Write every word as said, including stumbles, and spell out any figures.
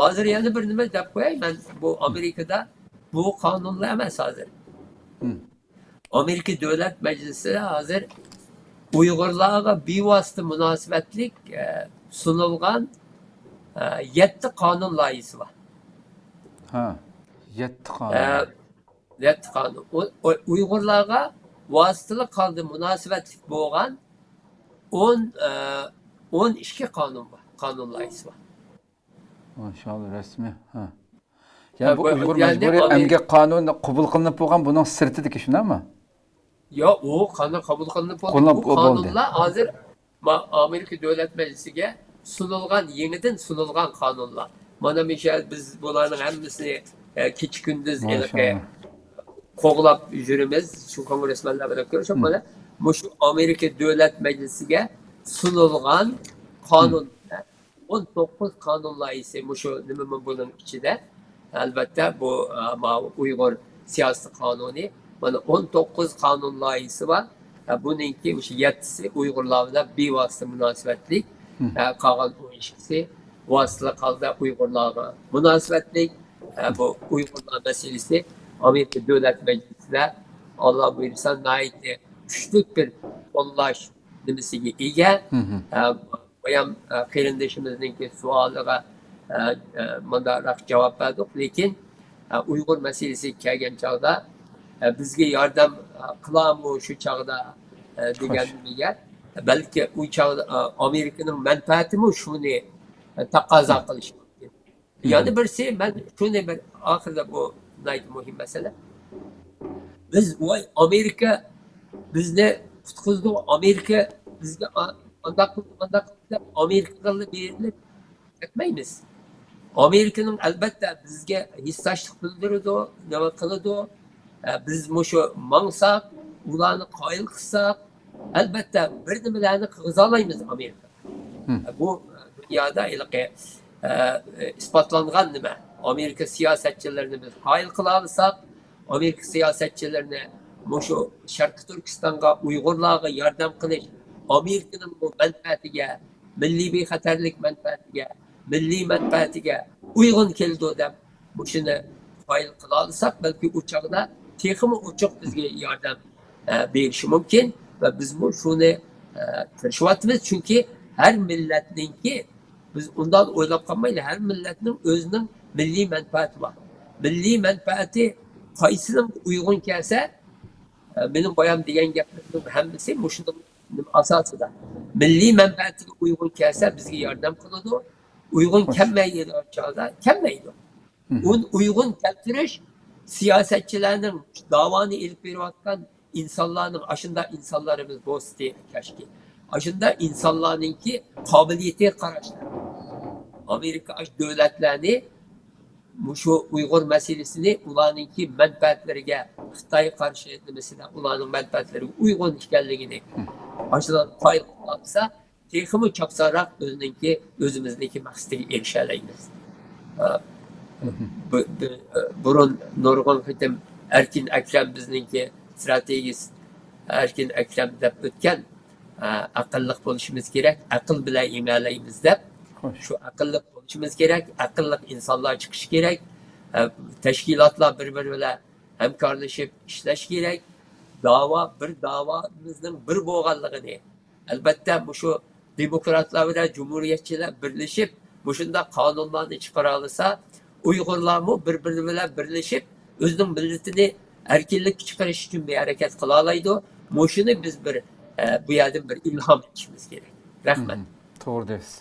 ھازىر يەنە بىر نېمە دەپ قوياي، مەن بۇ ئامېرىكىدا بۇ قانۇنلا ئەمەس ھازىر. ئامېرىكا دۆلەت مەجلىسى ھازىر ئۇيغۇرلارغا بىۋاسىتە مۇناسىۋەتلىك، ئە، سۇنۇلغان، ئە، يەتتە قانۇن لايىھىسى بار. ھە، يەتتە قانۇن. ئە، يەتتە قانۇن. ئۇ، ئۇ، ئۇيغۇرلارغا ۋاسىتىلىك ھالدا مۇناسىۋەتلىك بولغان ئون، ئە، ئون ئىككى قانۇن بار، قانۇن لايىھىسى بار. ماشائاللا، رەسمىي. ھە. يەنى بۇ ئۇيغۇر مەجبۇرىي ئەمگەك قانۇنى قوبۇل قىلىنىپ بولغان، بۇنىڭ سىرتىدىكى، شۇنداقمۇ؟ ياق، ئۇ قانۇن قوبۇل قىلىنىپ بولدى. بۇ قانۇنلار ھازىر ما-، ئامېرىكا دۆلەت مەجلىسىگە سۇنۇلغان، يېڭىدىن سۇنۇلغان قانۇنلار. مانا مىشەل، بىز بۇلارنىڭ ھەممىسىنى، ئە، كېچە-كۈندۈز ھېلىقى قوغلاپ يۈرىمىز. شۇ كونگرېسمېنلار بىلەن كۆرۈشۈپ، مانا مۇشۇ ئامېرىكا دۆلەت مەجلىسىگە سۇنۇلغان قانۇن. ئون توققۇز قانۇن لايىھىسى مۇشۇ نېمىمۇ بۇنىڭ ئىچىدە. ئەلۋەتتە، بۇ، ئە، ماۋۇ ئۇيغۇر سىياسىي قانۇنى. مانا ئون توققۇز قانۇن لايىھىسى بار. ئە، بۇنىڭكى مۇشۇ يەتتىسى ئۇيغۇرلار بىلەن بىۋاسىتە مۇناسىۋەتلىك. ئە، قالغان ئون ئىككىسى ۋاسىتىلىك ھالدا ئۇيغۇرلارغا مۇناسىۋەتلىك. ئە، بۇ ئۇيغۇرلار مەسىلىسى ئامېرىكا دۆلەت مەجلىسىدە، ئاللا بۇيرۇسا، ناھايىتى كۈچلۈك بىر قوللاش نېمىسىگە ئىگە. ئە، بايام، ئە، قېرىندىشىمىزنىڭكى سوئالىغا، ئە، ئە، مۇنداقراق جاۋاب بەردۇق، لېكىن، ئە، ئۇيغۇر مەسىلىسىگە كەلگەن چاغدا، ئە، بىزگە ياردەم، ئە، قىلارمۇ شۇ چاغدا، ئە، دېگەن نېمىگە، بەلكى ئۇ چاغدا، ئە، ئامېرىكىنىڭ مەنپەئەتىمۇ شۇنى، ئە، تەقەززا قىلىشى مۇمكىن. يەنە بىرسى، مەن شۇنى بىر ئاخىرىدا، بۇ ناھايىتى مۇھىم مەسىلە. بىز، ۋاي، ئامېرىكا بىزنى قۇتقۇزدى، ئامېرىكا بىزگە ئا-، ئانداق قىلدى، مانداق قىلدى دەپ ئامېرىكىغىلا بېرىلىپ كەتمەيمىز. ئامېرىكىنىڭ ئەلۋەتتە بىزگە ھېسداشلىق بىلدۈرىدۇ، نېمە قىلىدۇ. ئە، بىز مۇشۇ ماڭساق، ئۇلارنى قايىل قىلساق، ئەلۋەتتە بىر نېمىلەرنى قىلغۇزالايمىز ئامېرىكا. بۇ دۇنيادا ھېلىقى، ئە، ئىسپاتلانغان نېمە. ئامېرىكا سىياسەتچىلىرىنى بىز قايىل قىلالىساق، ئامېرىكا سىياسەتچىلىرىنى مۇشۇ شەرقىي تۈركىستانغا، ئۇيغۇرلارغا ياردەم قىلىش، ئامېرىكىنىڭ بۇ مەنپەئەتىگە، مىللىي بىخەتەرلىك مەنپەئەتىگە، مىللىي مەنپەئەتىگە ئۇيغۇن كېلىدۇ دەپ، مۇشۇنى قايىل قىلالىساق، بەلكى ئۇ چاغدا تېخىمۇ ئوچۇق بىزگە ياردەم، ئە، بېرىشى مۇمكىن. ۋە بىزمۇ شۇنى، ئە، تىرىشىۋاتىمىز. چۈنكى ھەر مىللەتنىڭكى، بىز ئۇنداق ئويلاپ قالمايلى، ھەر مىللەتنىڭ ئۆزىنىڭ مىللىي مەنپەئەتى بار. مىللىي مەنپەئەتى قايسىنىڭ ئۇيغۇن كەلسە، ئە، مېنىڭ بايام دېگەن گەپلىرىمنىڭ ھەممىسى مۇشۇنىڭ ئاساسىدا. مىللىي مەنپەئەتىگە ئۇيغۇن كەلسە، بىزگە ياردەم قىلىدۇ. ئۇيغۇن كەلمەيدىغان چاغدا كەلمەيدۇ. ئۇن-، ئۇيغۇن كەلتۈرۈش سىياسەتچىلەرنىڭ، داۋانى ئېلىپ بېرىۋاتقان ئىنسانلارنىڭ، ئاشۇنداق ئىنسانلىرىمىز بولسىتى كەشكى. ئاشۇنداق ئىنسانلارنىڭكى قابىلىيىتى قاراشلار. ئامېرىكا ئاشۇ دۆلەتلەرنى مۇشۇ ئۇيغۇر مەسىلىسىنى ئۇلارنىڭكى مەنپەئەتلىرىگە، خىتاي قارشى نېمىسىدە ئۇلارنىڭ مەنپەئەتلىرىگە ئۇيغۇن ئىكەنلىكىنى ئاشۇلارنى قايىل قىلالىسا، تېخىمۇ چاپسانراق ئۆزىنىڭكى، ئۆزىمىزنىڭكى مەقسىتىگە ئېرىشەلەيمىز. ئا، بۇ، بۇ، بۇرۇن نۇرغۇن قېتىم ئەركىن ئەكرەم، بىزنىڭكى ستراتېگىست ئەركىن ئەكرەم دەپ ئۆتكەن، ئا، ئەقىللىق بولۇشىمىز كېرەك، ئەقىل بىلەن يېڭەلەيمىز دەپ. شۇ ئەقىللىق بولۇشىمىز كېرەك، ئەقىللىق ئىنسانلار چىقىشى كېرەك. ئە، تەشكىلاتلار بىر-بىرى بىلەن ھەمكارلىشىپ ئىشلەش كېرەك. داۋا، بىر داۋامىزنىڭ بىر بولغانلىقىنى، ئەلۋەتتە، مۇشۇ دېموكراتلار بىلەن جۇمھۇرىيەتچىلەر بىرلىشىپ مۇشۇنداق قانۇنلارنى چىقىرالىسا، ئۇيغۇرلارمۇ بىر-بىرى بىلەن بىرلىشىپ ئۆزىنىڭ مىللىتىنى ئەركىنلىككە چىقىرىش ئۈچۈن بىر ھەرىكەت قىلالايدۇ. مۇشۇنى بىز بىر، ئە، بۇ يەردىن بىر ئىلھام ئېلىشىمىز كېرەك. رەھمەت. توغرا دەيسىز.